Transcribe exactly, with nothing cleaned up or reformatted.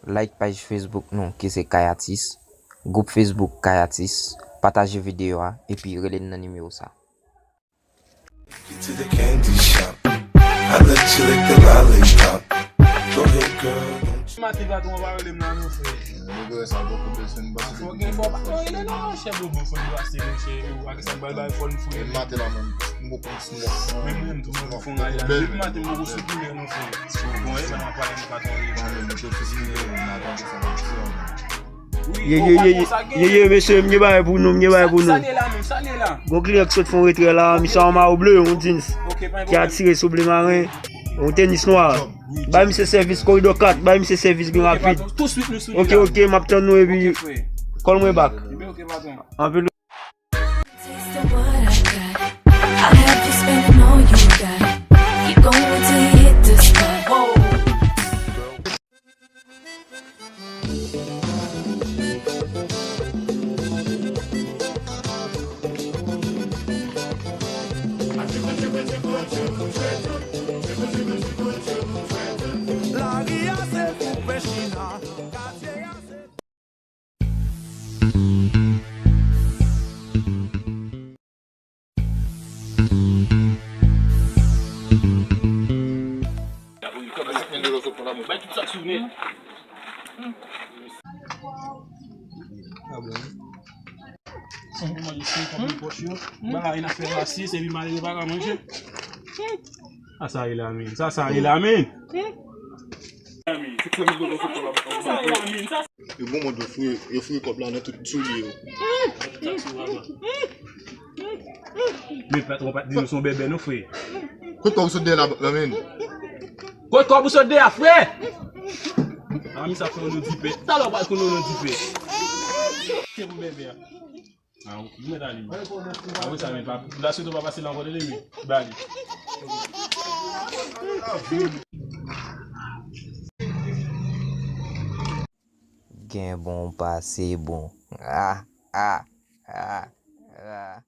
Like paj Facebook nou ki se Kay Atis, gwoup Facebook Kay Atis, pataje videyo a epi rele n nan nimewo sa. To the candy shop. I let you lick the lollipop. Go ahead, girl, don't you. Maten patwon pa rele m la non frè. Nèg yo sa poko bezwen m pase. Fò gen fò patwon rele non monchè, bobo fò n brase monchè, ou ak sa bal bay fò n fouye. Maten la menm m poko smoke. Menm mwen tou mwen fon la. Depi maten m poko sou koulè non frè. Bon e ban nan pale m patwon rele m. Mwen mwen tou fis m poko m atann sa. Ye ye ye ye ye ye mesye, m gen bagay pou nou, m gen bagay pou nou. Salye la menm, salye la. Gon kliyan ki sot fè yon retrè la, misye an mayo ble, yon jeans ki atire sou ble maren, yon tenis nwa. Bay misye sèvis, koridò kat, bay misye sèvis byen rapid. Oke, oke, m ap tann nou epi call mwen back. Anpil. Taste of what I got. I'll have you spending all you got. Keep going till you hit the spot. Lari a se pou pechina, katye a se. Manje senk kòb nan pòch yo. Bagay nan fè rasis epi malere pa ka manje. Sa sa ye la menm. Sa sa ye la menm. Sa sa ye la menm. Sa sa ye la menm. Sa sa ye la menm. Sa sa ye la menm. Yo bon mòd yo fouye, yo fouye kòb la nan tout soulye yo. Men patwon pa t di nou se yon bèbè non frè. Kot kòb ou sot dèyè la, la menm? Kot kòb ou sot dèyè a frè? A mi sa fè yon non dipè. Talè w pral konn yon non dipè. Se pou bèbè a. A ou mèt ale wi. Apre sa men pa la sou pa pase la ankò tande men. Ba li. Gen bon pase bon. Ah, ah, ah, ah.